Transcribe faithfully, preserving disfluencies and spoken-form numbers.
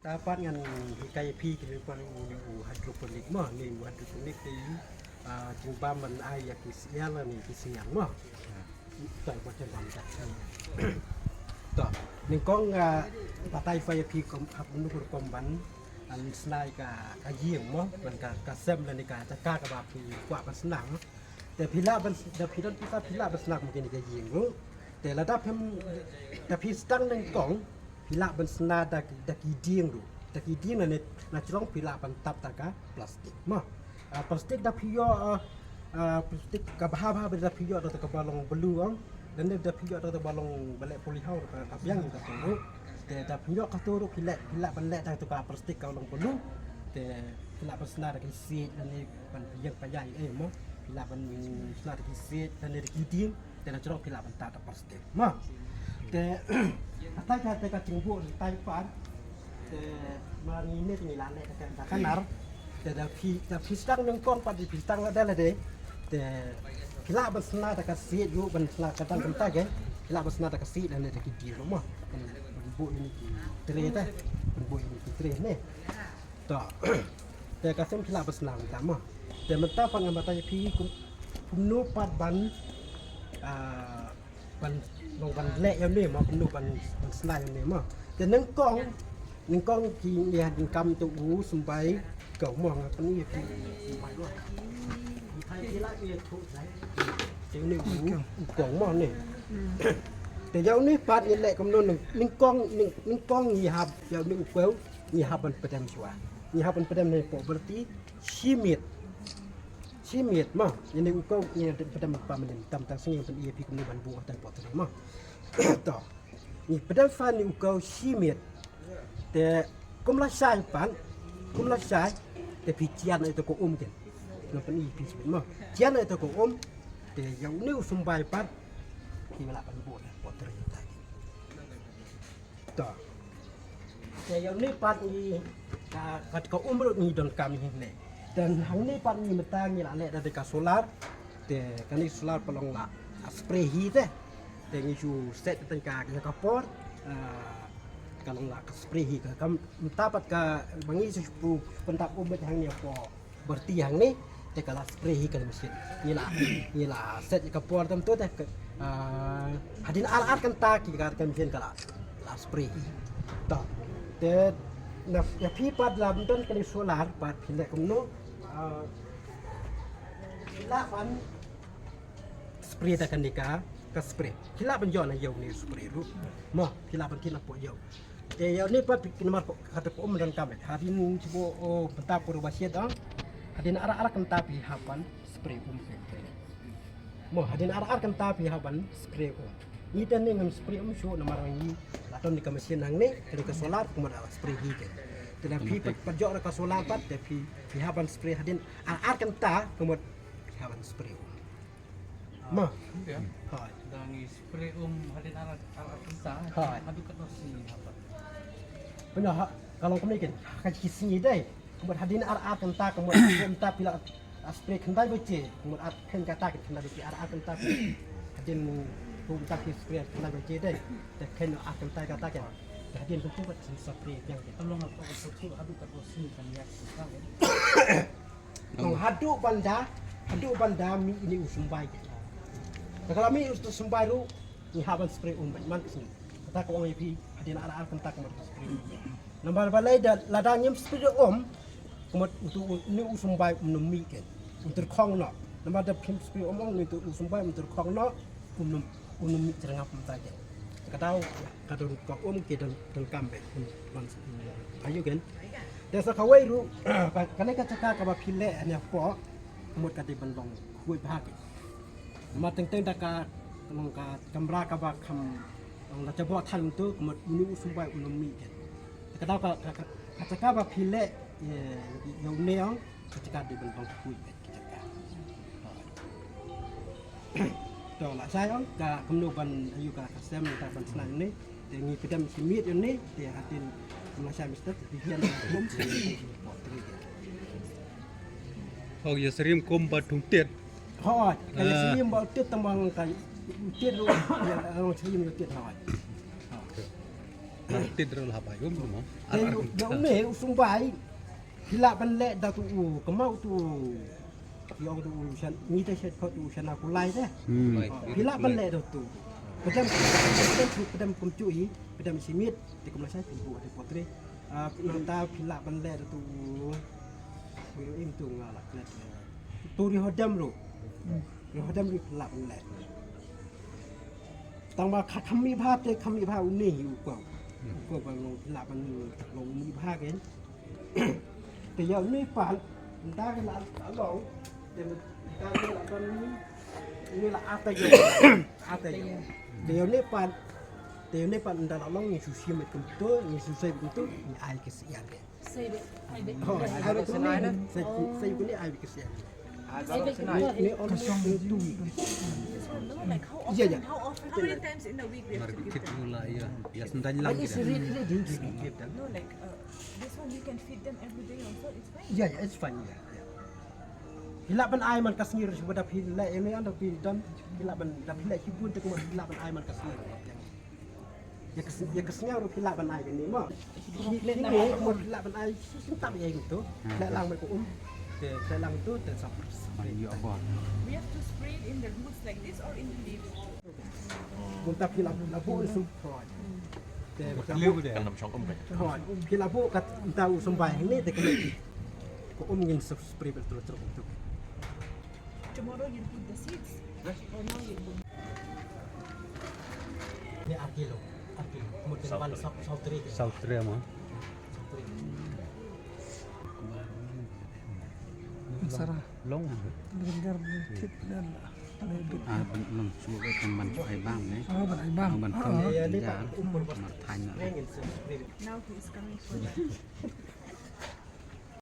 Dapat ngan hikai phi ki rupa u, u hydroponic mo, ni u hydroponic te, ah, jingbam ban ai ïa ki syiar ne ki syiar mo. Tang ba jingbam ta. To, nyngkong, ah, batai pha ïa phi kum hap nu rukom ban, ah, sna ïa ka, ka ïing mo, ban ka, ka sem lane ka jaka kaba phi kwah ban sna mo. Te phi lah ban, da phi don pisa phi lah ban sna kum kine ki ïing ruh. Te lada phim, da phi sdang nyngkong, phi lah ban sna da, da ki dieng ruh. Da ki dieng lane na jrong phi lah ban tap da ka plastik mo. Ah, plastik da phi ïoh, ah, ah, plastik kaba bha bha da phi ïoh da kaba long blue ong. Lane da phi ïoh da kaba long ba leh polyhor ka, ka biang ka tu ruh. Te da phi ïoh kato ruh phi leh, phi lah ban leh da tu ka plastik ka long blue. Te phi lah ban sna da ki siej lane ban ïeng pynïaid ei mo. Phi lah ban sna da ki siej lane da ki dieng. Te na jrong phi lah ban tap da plastik mo. Te hatai ka, te ka jingbuh hatai pat. Te ma ngi ne ngi lah leh ka, ka nar. Te da phi, da phi sdang nyngkong pat, da phi sdang lade lade. Te phi lah ban sna da ka siej ruh, ban sna ka dang kumta ke. Phi lah ban sna da ka siej lane da ki dieng ruh mo. Ban, ban buh ïa ki tray te. Ban buh ïa ki tray ne. To. Te ka sem phi lah ban sna kumta mo. Te mynta pat ngan batai ïa phi kum, kumno pat ban, ah, ban, ban, ban leh ïa une mo, kumno ban, ban sna ïa une mo. Te nyngkong, nyngkong ki ïa nyngkong to u symbai kong mo, nga pyn-i ïa phi. Te une u, u kong mo ne. Te ïa une pat ngi leh kumno nyng-, nyngkong, nyng-, nyngkong ngi hap ïa une u kong, ngi hap ban pdem shuwa. Ngi hap ban pdem ne poh byrti shi miet. Shi miet mo, ïa une u kong ngi pdem pa mynnin tam tang sngi ban ïa phi kumne ban buh tang poh tang mo. To. Ngi pdem pha une u kong shi miet. Te kum la shai pat, kum la shai, te phi jian ïa to ka um ken. Ngan pyn-i phi shi miet mo. Jian ïa to ka um, te ïa une u symbai pat, phi lah ban buh tang poh tang ta. To. Te ïa une pat ngi ka, ka, ka um ruh ngi donkam hi ne. Te hangne pat ngi mynta ngi la leh da ka solar. Te kane solar pat long la, ah, spray hi te. Te ngi shu set tang ka, ka por. Ah, ka long la ka spray hi ka, ka mynta pat kaba ngi shu pyntap um beit hangne hapoh byrti hangne, te ka la spray hi ka machine. Ngi la, ngi la set ka por tam to te ka, ah, hadien ar ar kynta ki ka, ka machine ka la, la spray hi. To. Te na, ïa phi pat lada don kane solar pat phi leh kumno, ah, phi lah ban spray da kane ka, ka spray. Phi lah ban ïoh na ïew ne spray ruh. Mo, phi lah ban kit na poh ïew. Te ïa une pat phi namar kata ka um donkam. Hadien shu buh, oh, mynta pura ba shit ah. Hadien ar ar kynta phi hap ban spray um. Mo, hadien ar ar kynta phi hap ban spray um. Ngi te ne ngam spray um shuh namar ngi la don ka machine hangne, ka solar kumta la spray hi te. Te lada phi pat, pat ïoh ka solar pat te phi, phi hap ban spray hadien ar ar kynta kumta phi hap ban spray um. Mo. Ïa. Hooid. Da ngi spray um hadien ar ar, ar ar kynta. Hooid. Haduh katno sngi hap pat? Pynïoh ha, ka long kumne ken. Ka shi sngi dei. Kumta hadien ar ar kynta kumta, kumta phi la, ah, spray khyndai baje. Kumta ar khyndai kata ken khyndai baje ar ar kynta. Hadien kumta phi spray khyndai baje dei. Te khyndai ar kynta kata ken. Te hadien kumta pat spray biang ken. Ka long haduh katno sngi kan ïaid kumta ken. Nong haduh ban da, haduh ban da mih ine u symbai. Te ka la mih ine u symbai ruh, ngi hap ban spray um bad man ka sngi. Kata ka ong ïa phi, hadien ar ar kynta ka mut spray um. Namar balei da, lada ngim spray um, ka mut utu u, ine u symbai um nym mih ken. Um tyrkhong noh. Namar da phim spray um ong ine utu u symbai um tyrkhong noh, um nym, um nym mih jyrngap mynta ken. Kata ka don ka um ki don, donkam beit. Aïu ken. Te sa kawei ruh, ka, kane ka jaka kaba phi leh hangne hapoh, ka mut ka dei ban long khuid bha ken. Namar teng teng da ka long ka kamra kaba kham long da jaboh than tu, ka mut une u symbai um nym mih ken. Te ka daw ka, ka, ka, ka jaka ba phi leh, eh, ïa une ong, ka jaka dei ban long khuid ken. To, la shai ong ka kumno ban aïu ka, ka sem ka ban sna ïa une. Te ngi pdem shi miet ïa une, te hadien la shai mister te phi ïa kum shi miet. Hok ïa syriem kum ba thung tiet. Hooid, ka ïa syriem ba tiet tang ba ka tiet ruh ïa syriem ïa tiet hooid. Tit rel ha bai um mo. Ar ar. Ïa une u sumbai. Phi lah ban leh da tu u kmau tu. Ki ong tu u shan, ngi te shet ko tu u shana kulai te. Phi lah ban leh da tu. Pedam, pedam, pedam kumjuh hi, pedam simit, te kumla shai phi bu te potre. Ah, nangta phi lah ban leh da tu. Im tu nga lah klet. Tu ri hodam ru. Ri hodam ri phi lah ban leh. Tang ba kha kham mi bha te kham mi bha une hi u kwang. U kwang ba long phi lah ban long mi bha ke. Te ïa une pat, nda ke la, la long, te nda ke la don ni, ni la ata ïa, ata ïa. Te ïa une pat, te ïa une pat nda la long ni sushi met kum to, ni sushi kum to, ni ai ke siar ke. Sai bit, sai bit. Oh, ai bit kum ni, sai, sai kum ni ai bit ke siar. Ni, ni almost two weeks. This one, no? Like how often, yeah, yeah, how often, how many times in a week we have to give them? Mar kit la ïa, ïa sendang lang. It's really, really dangerous to give them. No, like, uh, this one you can feed them every day also, it's fine. Yeah, yeah, it's fine, yeah, yeah. Phi lah ban ai man ka sngi ruh shuwa da phi leh ïa une ynda phi don, phi lah ban da phi leh shibun te kumno phi lah ban ai man ka sngi ruh. Ïa ka s-, ïa ka sngi ruh phi lah ban ai kane mo. Kine mo phi lah ban ai shi tam ïa ito. Leh lang mai ko um. Te leh lang ito te sap. We have to spray it in the roots like this or in the leaves? Mynta phi la, la buh sum. Te kan ym shong um kan. Phi la buh kat mynta u sumbai hangne te kan ko um ngin spray bel terus terus tu. Tomorrow you put the seeds. Or now you put. Ni ar kilo, ar kilo. Mut kan ban sap, sap teri. Sap teri mo. Sap teri. Sara. Long. Lenggar ni tip dan. Ah, ban long suwa kan ban ai bam ni. Oh, ban ai bam. Ban pun. Ya, ni jar. Mar thanya. Now he is coming for that.